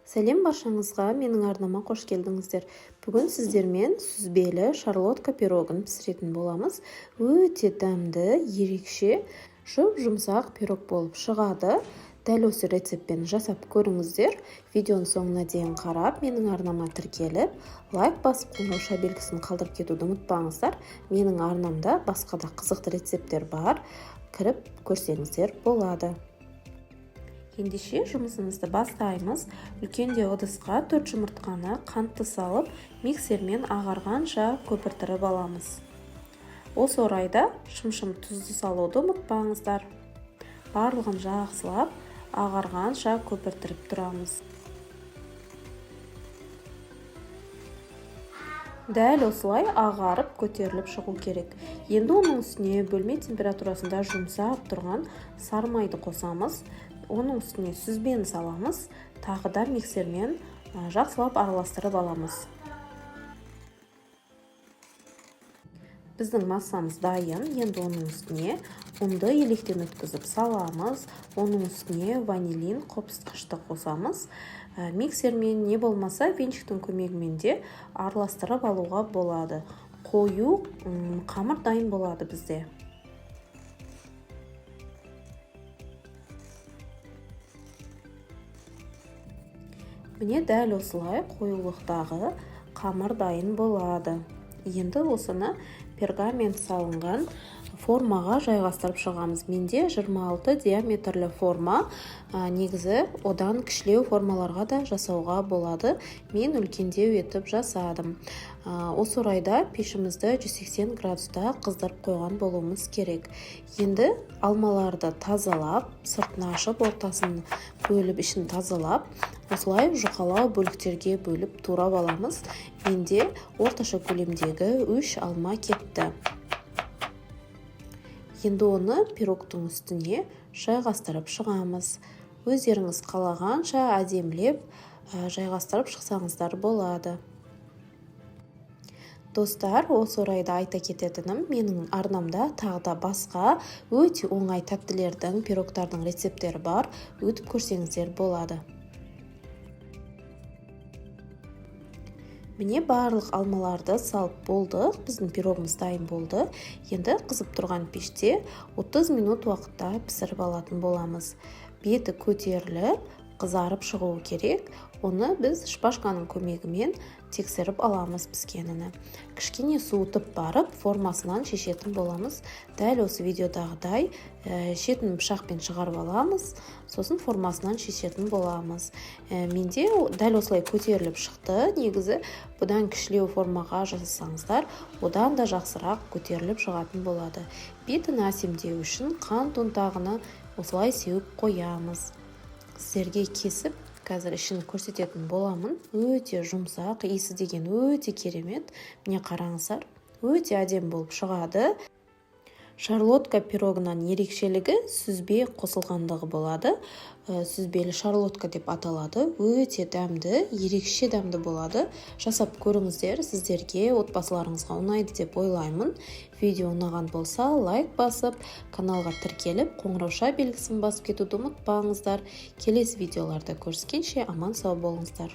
Сәлем баршаңызға, менің арнама қош келдіңіздер. Бүгін сіздермен сүзбелі шарлотка пирогын пісіретін боламыз. Өте дәмді, ерекше, жұп-жұмсақ пирог болып шығады. Дәл осы рецептпен жасап көріңіздер. Видеоның соңына дейін қарап, менің арнама тіркеліп, лайк басып, қоңырауша белгісін қалдырып кетуді ұмытпаңыздар. Менің арнамда басқа да қызықты рецепттер бар. Кіріп көрсеңіздер болады. Ендеше жұмысымызды бастаймыз. Үлкендеу ыдысқа 4 жұмыртқаны, қантты салып, миксермен ағарғанша көпіртіріп аламыз. Осы орайда шымшым тұзды салуды ұмытпаңыздар. Барлығын жақсылап ағарғанша көпіртіріп тұрамыз. Дәл осылай ағарып көтеріліп шығу керек. Енді оның үстіне бөлме температурасында жұмсап тұрған сары майды қосамыз. Оның үстіне сүзбені саламыз. Тағы да миксермен жақсылап араластырып аламыз. Біздің массамыз дайын. Енді оның үстіне ұнды електен өткізіп саламыз. Оның үстіне ванилин қопсытқышты қосамыз. Миксермен не болмаса венчиктің көмегімен де араластырып алуға болады. Қою қамыр дайын болады бізде. Міне дәл осылай қоюлықтағы қамыр дайын болады. Енді осыны пергамент салынған формаға жайғастырып шығамыз. Менде 26 диаметрлі форма, негізі одан кішілеу формаларға да жасауға болады. Мен үлкендеу етіп жасадым. Осы орайда пешімізді 180 градуста қыздырып қойған болуымыз керек. Енді алмаларды тазалап, сыртын ашып, ортасын бөліп, ішін тазалап, осылай жұқалау бөліктерге бөліп турап аламыз. Менде орташа көлемдегі 3 алма кетті. Енді оны пирогтың үстіне жайғастырып шығамыз. Өздеріңіз қалағанша әдемілеп жайғастырып шықсаңыздар болады. Достар, осы орайда айта кететінім, менің арнамда тағы да басқа өте оңай тәттілердің, пирогтардың рецепттері бар. Өтіп көрсеңіздер болады. Міне барлық алмаларды салып болдық, біздің пирогымыз дайын болды. Енді қызып тұрған пеште 30 минут уақытта пісіріп алатын боламыз. Беті көтеріліп, қызарып шығуы керек. Оны біз шпажканың көмегімен тексеріп аламыз піскенini. Кішкене суытып барып, формасынан шешетін боламыз. Дәл осы видеодағыдай, шетін пышақпен шығарып аламыз, сосын формасынан шешетін боламыз. Менде дәл осылай көтеріліп шықты. Негізі бұдан кішілеу формаға жасасаңыздар, одан да жақсырақ көтеріліп шығатын болады. Бетін әсемдеу үшін қант ұнтағыны осылай сеуіп қоямыз. Сіздерге кесіп қазір ішін көрсететін боламын. Өте жұмсақ, иісі деген өте керемет. Міне қараңыздар, өте әдемі болып шығады. Шарлотка пирогынан ерекшелігі сүзбе қосылғандығы болады. Сүзбелі шарлотка деп аталады. Өте дәмді, ерекше дәмді болады. Жасап көріңіздер, сіздерге, отбасыларыңызға ұнайды деп ойлаймын. Видео ұнаған болса, лайк басып, каналға тіркеліп, қоңырауша белгісін басып кетуді ұмытпаңыздар. Келесі видеоларда көріскенше аман сау болыңыздар.